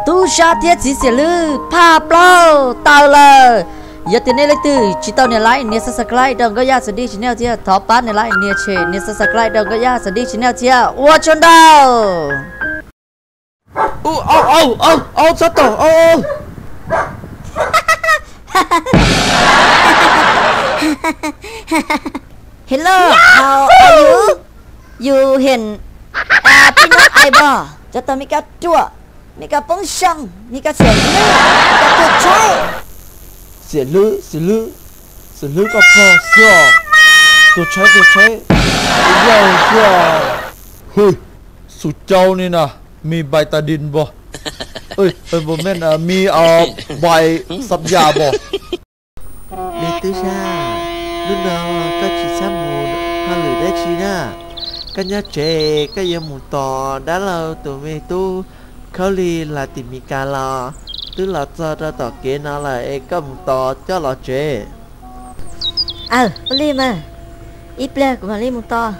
Tub sab thiab txiv xiam hlwb phaj plaub tawm lawm. Yog tias nej leej twg tsis tau nias like nias subscribe rau Nkauj Yaj Xav Dij channel thiab thov pab nias like nias share nias subscribe rau Nkauj Yaj Xav Dij channel thiab ua tsaug ntau. Au, au, au, txhob tom, au, au. Hello, how are you? You hiện, à, Phi Nông ai bò? Cov tau Meskas ruam, Meskas poob seej, Meskas xiam hlwb, Meskas tuag tshaib. Xiam hlwb, xiam hlwb, xiam hlwb koj pog xwb os. Tuag tshaib, tuag tshaib, yau xwb os. Hwj, xu cau ni na, mi bai ta din npo. Ej, npo men, mi bai xab ya npo. Me tub sab, hnub no koj tsis txhob mus hauj lwm dab tsi na. Koj nyob tsev, koj yuav mus tos dab laug tus me tub Khaub Lig los tim Meskas los, twb los txog rau tom kev no lawm es koj mus tos coj los tsev. Aw, ua li mas, ib pliag kuv mam li mus tos.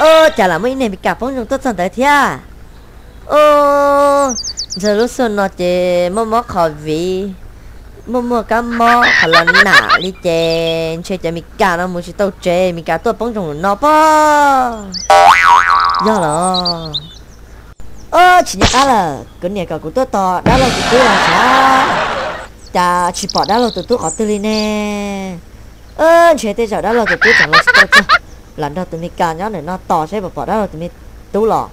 Ua cas lam muaj ib niag Meskas poob zoo tuaj txog ntawd thiab. Ua, ntshe lub xyoo no ces muaj mob qhov viv, muaj muaj kab mob qhov los nam li ces ntshe cov Meskas no mus tsis tau tsev, Meskas tuaj poob zoo no pob. Yog los. Ua, tsis nco qab lawm, kuv niam kom kuv tuaj tos dab laug tus tub los sav, cas tsis pom dab laug tus tub qhov twg li ne. Ua, ntshe tej zaum dab laug tus tub tseem los tsis tau txog, lam nrog tus Meskas nyob ntawm no tos seb puas pom dab laug tus me tub los.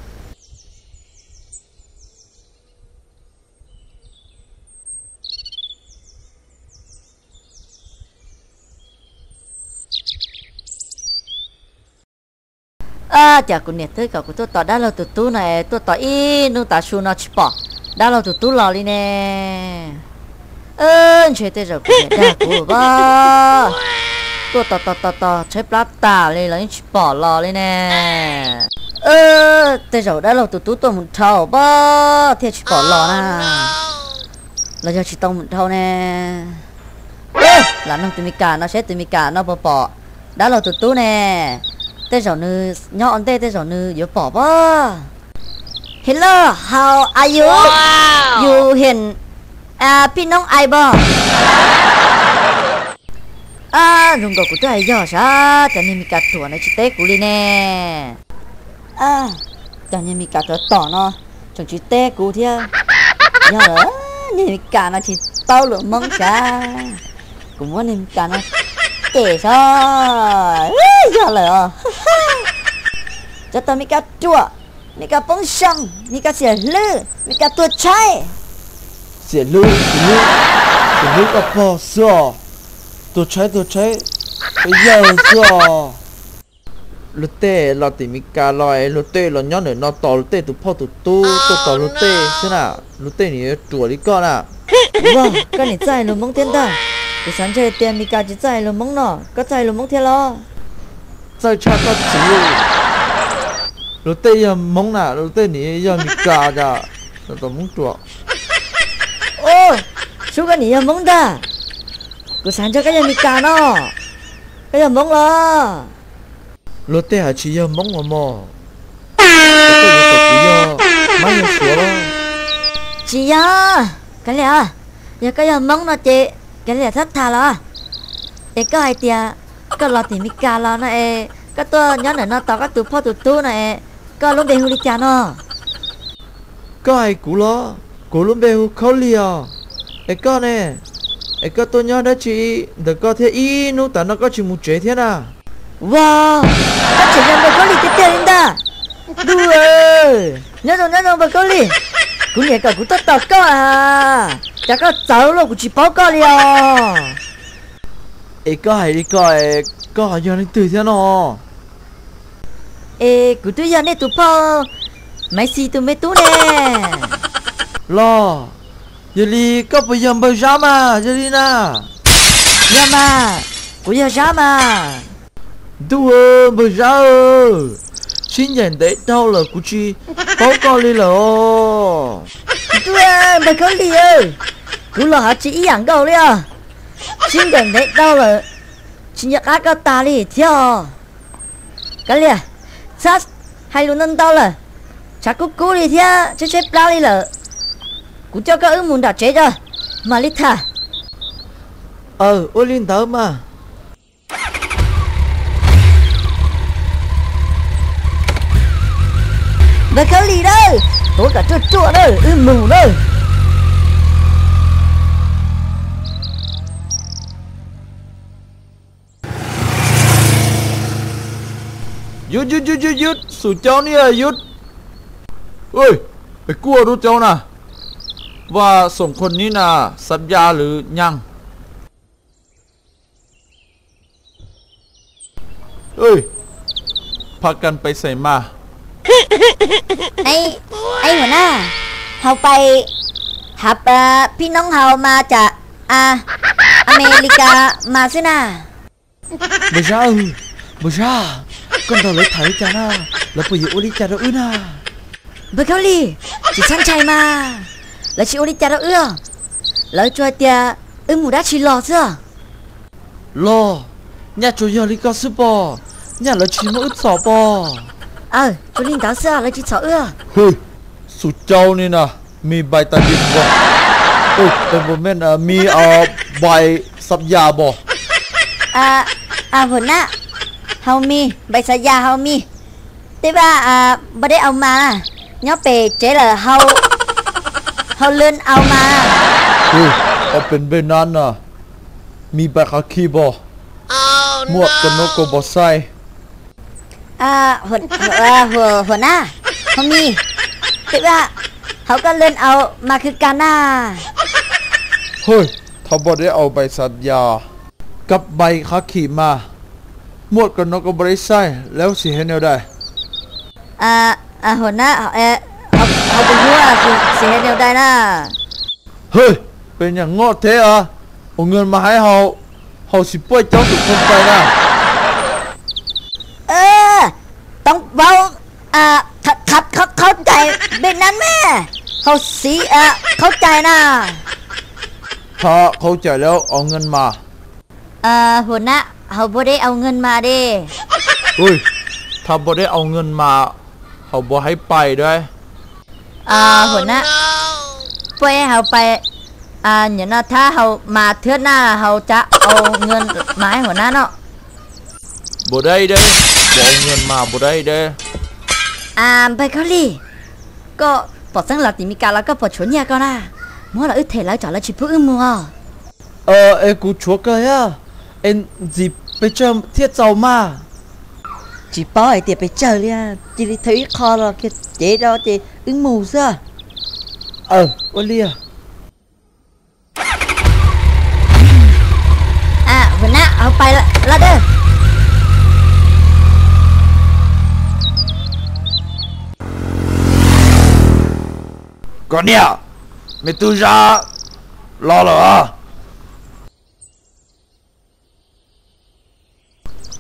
Ua, cas kuv niam twb kom kuv tuaj tos dab laug tus tub no es tuaj tos ib hnub tav su no tsis pom dab laug tus tub los li ne. Ua, ntshe tej zaum kuv niam dag kuv pob. Tuaj tos tos tos tos tshaib plab tas li los yeej tsis pom los li ne. Ua, tej zaum dab laug tus tub tuaj mus dhau pob thiaj tsis pom los na. Los yog tsis tau mus dhau ne. Ua, lam nug tus Meskas no seb tus Meskas no puas pom dab laug tus tub ne. Tej zaum nws nyob ua ntej tej zaum nws yuav pom pob. Hello, how are you? You hiện, à, Phi Nông ai bò? Ua, zoo nkaus kuv twb hais yog sav, cov niag Meskas ruam ntawd tsis teb kuv li ne. Ua, cov niag Meskas ruam tom no tseem tsis teb kuv thiab. Yog lawm, niag Meskas no tsis paub lus Hmoob sav. Kuv muab niag Meskas no cem sav. Yog lawm os. Cov tau Meskas ruam, Meskas poob seej, Meskas xiam hlwb, Meskas tuag tshaib. Xiam hlwb, xiam hlwb, xiam hlwb koj pog xwb os. Tuag tshaib, tuag tshaib, yawg xwb os. Luag tej los tim Meskas los es luag tej los nyob ntawm no tos luag tej tus phauj tus tub tuaj tos luag tej xwb na. Luag tej nim yuav ruam li koj na. Ua, koj nim txawj hais lus Hmoob thiab ntag. Kuv xav ntshe tias Meskas tsis txawj hais lus Hmoob no, koj txawj hais lus Hmoob thiab los? Txawj tshaj koj txiv. Luag tej yog Hmoob na, luag tej nim yog Meskas cas los tos Hmoob ruam. Ua, sub koj nim yog Hmoob ntag. Kuv xav ntshe koj yog Meskas no. Koj yog Hmoob los? Luag tej hais tsis yog Hmoob mas mog. Koj yuav kom kuv yog Mab yog Suav los? Tsis yog, kav liam, yog koj yog Hmoob no ces kav liam txhob tham los. Es koj hais tias koj los tim Meskas los no es koj tuaj nyob ntawm no tos koj tus phauj tus tub no es koj lub npe hu li cas no? Koj hais kuv los? Kuv lub npe hu Khaub Lig os. Es koj ne? Es koj tuaj nyob dab tsi ntawm koj thiab ib hnub tas no koj tsis mus tsev thiab na? Ua, koj tseem yog npawg Khaub Lig tiag tiag li ntag. Ntuj, nyob zoo nyob zoo npawg Khaub Lig. Kuv niam kom kuv tuaj tos koj a, cas koj txawv luaj kuv tsis paub koj li os. Es koj hais li ko, koj ho yog leej twg thiab no? Es kuv twb yog nej tus phauj Maiv Xis tus me tub ne. Los, Yog li koj puas yog npawg Zab mas? Yog li na. Yog mas, kuv yog Zab mas. Ntuj, npawg Zab, sib ncaim ntev dhau lawm kuv tsis paub koj li lawm os. Ntuj, npawg Khaub Lig, kuv los hov tsis ib yam nkaus li os. Sib ncaim ntev dhau lawm, tsis nco qab koj tas li thiab os. Kav liam, txhob hais lus ntau ntau lawm, tshav kub kub li thiab tshaib tshaib plab li lawm. Kuv coj koj wb mus nram tsev tso, mam li tham. Aw, ua li ntawd mas. Npawg Khaub Lig na, tuav kom ruaj ruaj na, wb mus na. Yud, yud, yud, yud, yud, xum cau ni yud. Es kuj ua rau cau na, vas xoom khuam ni na, xab ya lwm nyaag. Pha kas pais xais mas. Ej, ej, huam nab, hau pais hav phij noob hau mas cas Amelikas mas xwb na. Npawg Zab, npawg Zab, koj nrog lawv tham li cas na? Lawv puas yuav ua li cas rau wb na? Npawg Khaub Lig, tsis txhob ntshai mas, lawv tsis ua li cas rau wb. Lawv tsuas hais tias wb mus dab tsi los xwb. Los, nyaj tsuas yog li ko xwb pob, nyaj lawv tsis muab wb txhom pob. Aw, tsuas li ntawd xwb, lawv tsis txhom wb. Hwj, xum cau ni na, mi npais tas yim npog, mi npais xab ya npog. Huam nab, hau mi npais xab ya hau mi, tej vaj npog deb au mas, nyob pem tsev lawm, hau lwm au mas. Hwj, ob peb npej nab na, mi npais qhov khi npog, muaj koj nub koj npog xaij. Huam nab, hau mi, tej vaj hau koj lwm au mas khwv kas na. Hwj, thov npog deb au npais xab ya, koj npais qhov khi mas, muaj koj nub koj npog deb xaij, lawv xim hev neu dais. Huam nab, hau pes hlub xim hev neu dais na. Hwj, peb nyuag ngoj thiab, ua nws mas haib hau, hau xim puaj coob tus phoo pais na. Toob vauv, qhaub cais npej nab me, hau xim qhaub cais na. Tha qhaub cais lawm au nws mas. Huam nab, hau npog deb au nws mas de. Tha npog deb au nws mas, hau npog haib pais dab. Huam nab, puaj hau pais, nyuam no thab hau mas thiab na, hau cav au nws mas huam nab no. Npog deb de, npog au nws mas npog deb de. Npawg Khaub Lig, koj pom txeeb los tim Mes Kas los koj pom tshuav nyiaj koj na, muab los wb them lawv tsam lawv tsis pub wb mus os. Es kuv tshuav kawg thiab, es ntxim pes tsawg thiaj txaus mas? Tsis paub hais tias pes tsawg li, cia li thawb ib qho los kiag cev rau ces wb mus xwb. Aw, ua li. Huam nab, hau pais lawm dawb. Koj niam, me tub Zab los lawm.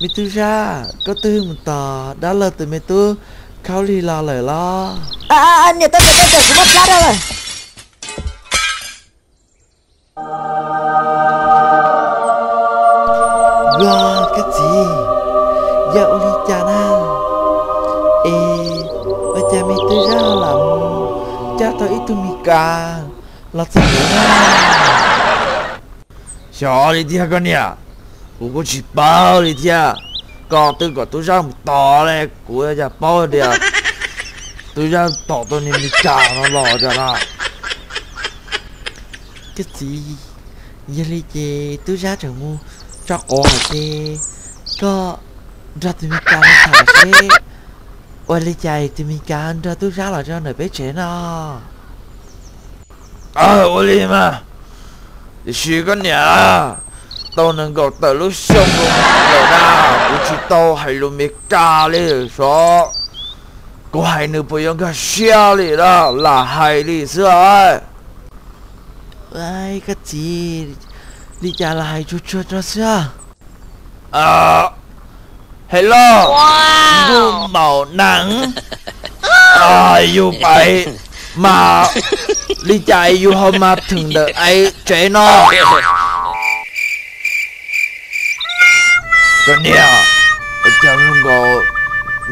Me tub Zab, koj twb mus tos dab laug tus me tub Khaub Lig los lawm los? Niam tais, niam tais, kuv muab plab rau lawm. Ua, koj txiv, yog ua li cas na? Es ua cas me tub Zab ho lam mus coj tau ib tug Mes Kas los txog ntawd na? Xyov li thiab koj niam, kuv kuj tsis paub li thiab. Koj twb kom tub Zab mus tos li, kuv cas paub tias tub Zab tos tau niag Mes Kas no los cas na. Koj txiv, yog li ces tub Zab tseem mus tso quav hauv ces koj nrog tus Mes Kas no tham seb ua li cas tus Mes Kas nrog tub Zab los rau ntawm peb tsev no. Ua li mas, tiam sis koj niam, tau nees nkaum tawm lub xyoo lawm na, kuv tsis tau hais lus Mes Kas li sov. Kuv hais nws puas yuav nkag siab li na, lam hais li xwb. Koj txiv, li cas los hais tsuag tsuag rau xwb. Hello, ntuj maum nees, yus pais mas li cas yus ho mas theem ntawm es tsev no. Koj niam, ua cas zoo nkaus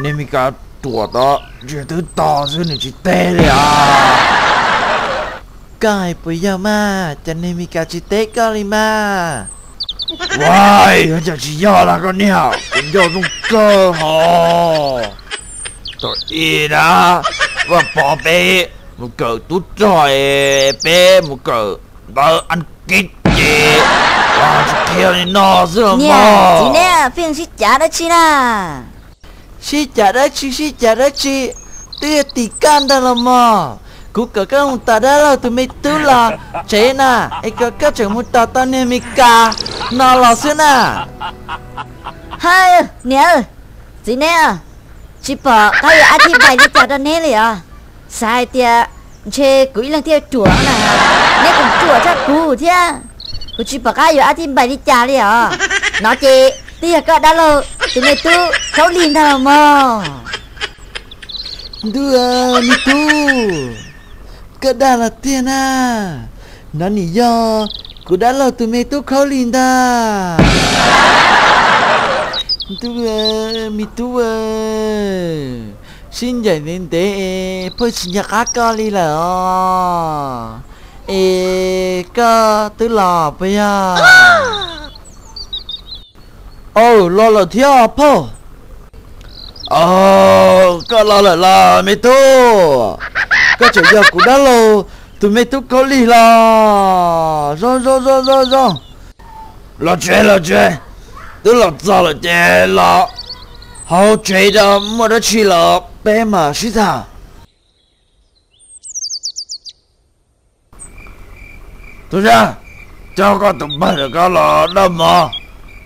niag Mes Kas ruam tod ntshe twb tog xwb nws tsis teb li os. Koj hais puas yog mas, cas niag Mes Kas tsis teb koj li mas? Ua cas tsis yog las koj niag, kuv nco zoo kawg hos. Thaum ub na, Vaj Pov peb mus kawm tub rog es peb mus kawm ntawv Askiv ces tsis qhia li no xwb los mas. Txiv, nej pheej sib cav dab tsi na? Sib cav dab tsi sib cav dab tsi, twb yog tim koj ntag los mas. Kuv kom koj mus tos dab laug tus me tub los tsev na, es kom koj tseem mus tos tau niag Mes Kas no los xwb na. Hawb, niam, txiv, neb tsis pom qab yuav ab thib npais li cas rau neb li os. Xav hais tias ntshe kuv ib leeg thiaj ruam na, neb kuj ruam tshaj kuv thiab. Kuv tsis pom qab yuav ab thib npais li cas li os. No ces twb yog koj dab laug tus me tub Khaub Lig ntag los mas. Ntuj, me tub, koj dag los tiag na. No nim yog kuv dab laug tus me tub Khaub Lig ntag. Ntuj, me tub, sib ncaim ntev ntev es phauj tsis nco qab koj li lawm os. Es koj twb los puas yog? Aw, los lawm thiab phauj. Aw, koj los lawm los me tub. Koj tseem yog kuv dab laug tus me tub Khaub Lig los. Zoo zoo zoo zoo zoo. Los tsev los tsev, twb los txog lawm ces los hauv tsev, muaj dab tsi los peb mam sib tham. Tub Zab, coj koj tus npawg ntawm ko los noj mov.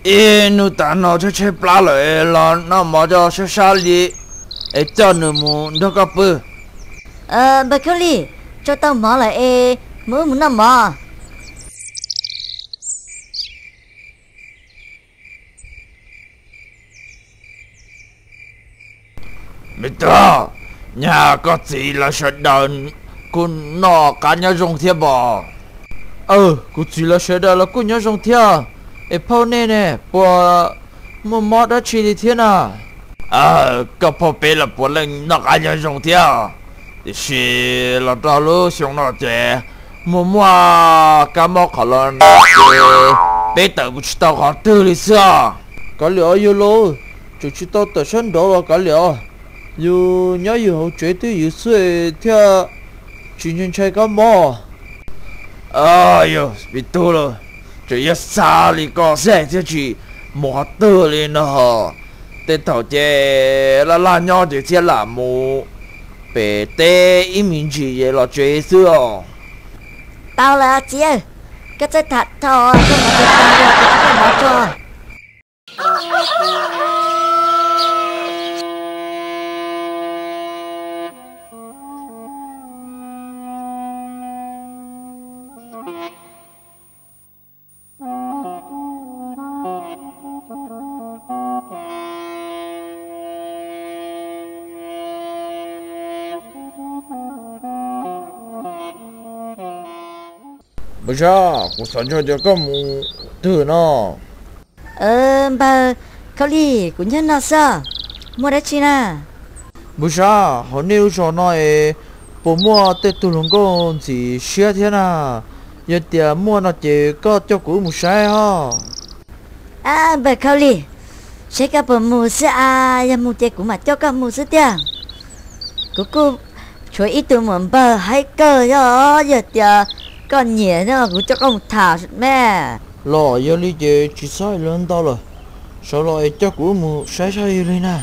Ib hnub tas no tshaib tshaib plab lawm los noj mov coj sab sab li, es coj nws mus nrog koj pw. Npawg Khaub Lig, tsau tau mov lawm es mus wb mus noj mov. Me tub, nyaj koj txiv lawv sawv daws kuj noj qab nyob zoo thiab pom? Aw, kuv txiv lawv sawv daws los kuj nyob zoo thiab. Es phauj nej ne, puas muaj mob dab tsi li thiab na? Koj phauj peb los puav leej noj qab nyob zoo thiab, tiam sis los rau lub xyoo no ces muaj muaj kab mob qhov los nag ces peb tawm mus tsis tau qhov twg li xwb os. Kav liam os yawg laus, tseem tsis tau tawm sab nraud los kav liam os. Yus nyob yus hauv tsev twj ywm xwb thiaj tsis ntshai kab mob. Yog me tub, tseem yog xav li koj xwb thiaj tsis mus qhov twg li no. Tej thaum ces laj laj nyob ces thiaj lam mus pem teb ib me ntsis es los tsev xwb os. Tau lawm txiv, koj txawj tham dhau, koj mus tsev tag los kuv tsis koj mov tso. Npawg Sab, kuv xav ntshe tias koj mus twg no? Npawg Khaub Lig, kuv nyob no xwb, muaj dab tsi na? Npawg Sab, hauv nej lub zos no es puas muaj tej tug hluas nkauj ntxim siab thiab na? Yog tias muaj no ces koj coj kuv wb mus saib os. Npawg Khaub Lig, saib koj puas mus xwb a, yog mus ces kuv mam coj koj mus xwb tiag. Kuv kuj tshuav ib tug muam npawg haib kawg, yog, yog tias koj nyiam no kuv coj koj mus tham me. Los yog li ces tsis txhob hais lus ntau lawm, sawv los es coj kuv wb mus saib saib yog li na.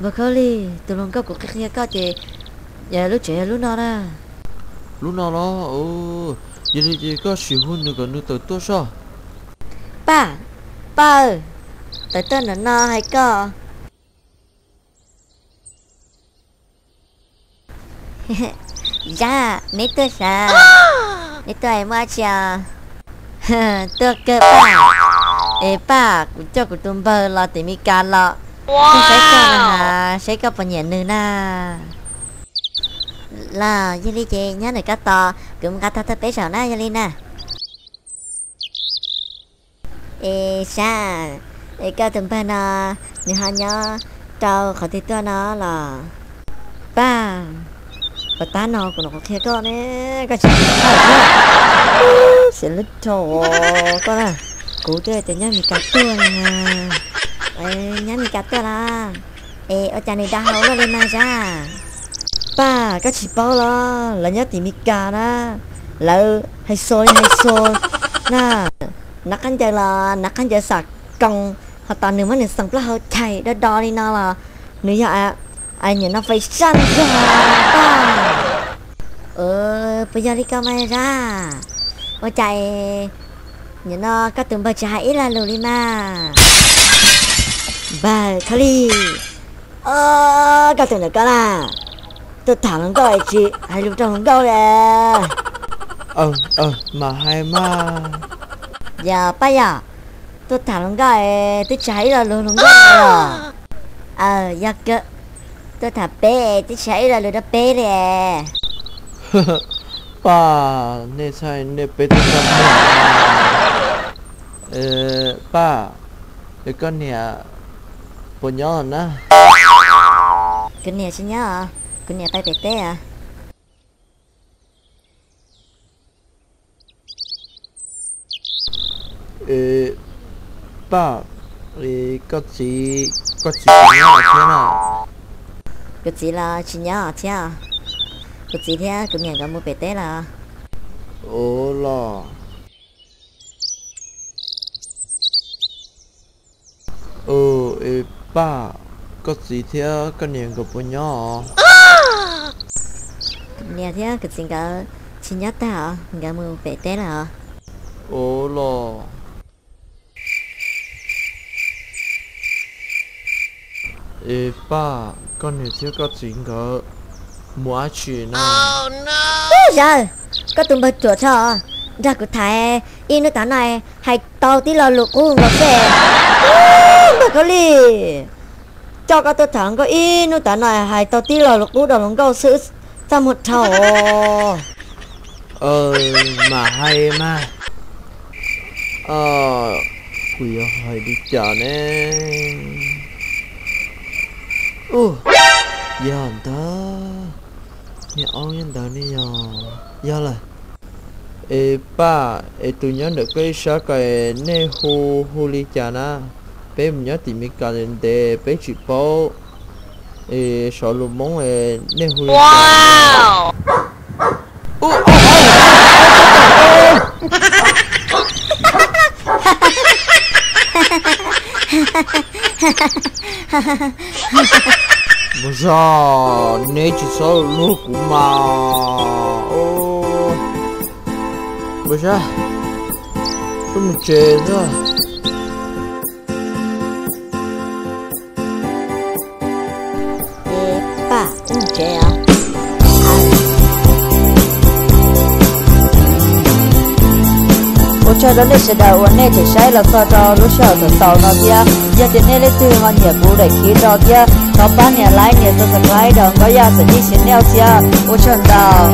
Npawg Khaub Lig, tus hluas nkauj kuv qhia qhia koj ces lub tsev yog lub no na. Lub no los? Yog li ces koj sim hu nws kom nws tawm tuaj soj. Paj, Paj, tawm tuaj ntawm no hais koj. Zab, neb tuaj sav? Neb tuaj es muaj dab tsi os? Tuaj kawg Paj. Es Paj, kuv coj kuv tus npawg los tim Mes Kas los, tuaj saib koj no, saib koj puas nyiam nws na. Los yog li ces nyob ntawm koj tos, kuv mus nqa tag thawj peb zaum na, yog li na. Es Zab, es koj tus npawg no nws ho nyob rau qhov twg tuaj no los? Paj, puas tab no kuv los kuv qhia koj ne, koj tsis, xiv lub rau koj na. Kuv twb tias nyob Mes Kas tuaj na. Nyob Mes Kas tuaj los? Es ua cas nws dag hau luaj li mas Zab? Paj, koj tsis paub los? Lawv nyob tim Mes Kas na, lawv hais xo li hais xo na. Nov qab ncaws los nov qab ncaws xam koos, ho tos nws muab nws xeem plaub hau chais do do li no los nws yog nyiam no fais saj zog Paj. Puas yog li ko mas Zab? Ua cas nim no koj tus npawg tsis hais ib lo lus li mas? Npawg Khaub Lig, koj tus ntawm koj na, tuaj tham hluas nkauj es tsis hais lus rau hluas nkauj li. Mas hais mas. Yog Paj yom, tuaj tham hluas nkauj es twb tsis hais ib lo lus hluas nkauj li os. Yog kawg, tuaj tham peb twb tsis hais ib lo lus rau peb li. Paj, nej txhais nej peb twb tau muag. Paj, es koj niam puas nyob na? Kuv niam tsis nyob, kuv niam pais pem teb os. Paj, koj txiv, koj txiv puas nyob thiab na? Kuv txiv los tsis nyob thiab, kuv txiv thiab kuv niam nkawd mus pem teb lawm. Ua los. Es Paj, koj txiv thiab koj niam nkawd puas nyob os? Kuv niam thiab kuv txiv nkawd tsis nyob tag os, nkawd mus pem teb lawm os. Ua los. Es Paj, koj niam thiab koj txiv nkawd mus dab tsi no? Ub yawg, koj tus npawg ruam tshaj, nrog kuv tham ib hnub tav no hais tau tib lo lus qub nkaus xwb. Npawg Khaub Lig, coj koj tuaj tham hluas nkauj ib hnub tav no hais tau tib lo lus qub rau hluas nkauj xwb, txaj muag dhau. Mas hais mas. Kuv yuav hais li cas ne? Ub, yog ntawd, niag aub nyob ntawd ne, yog, yog lawm. Es Paj, es tus nyob ntawm koj ib sab ko nej hu hu li cas na? Peb mus nyob tim Mes Kas ntev ntev peb tsis paub. Es sov lus Hmoob nej hu li cas? Npawg Zab, neb tsis txhob luag kuv mas. Npawg Zab, wb mus tsev xwb. Ces Paj, wb mus tsev os. Ua tsaug rau nej sawv daws uas nej tseem saib los txog rau lub sij hawm thaum xaus no thiab. Yog tias nej leej twg ho nyiam kuv daim khiv no thiab, thov pab nias like nias subscribe rau Nkauj Yaj Xav Yij channel thiab. Ua tsaug ntau.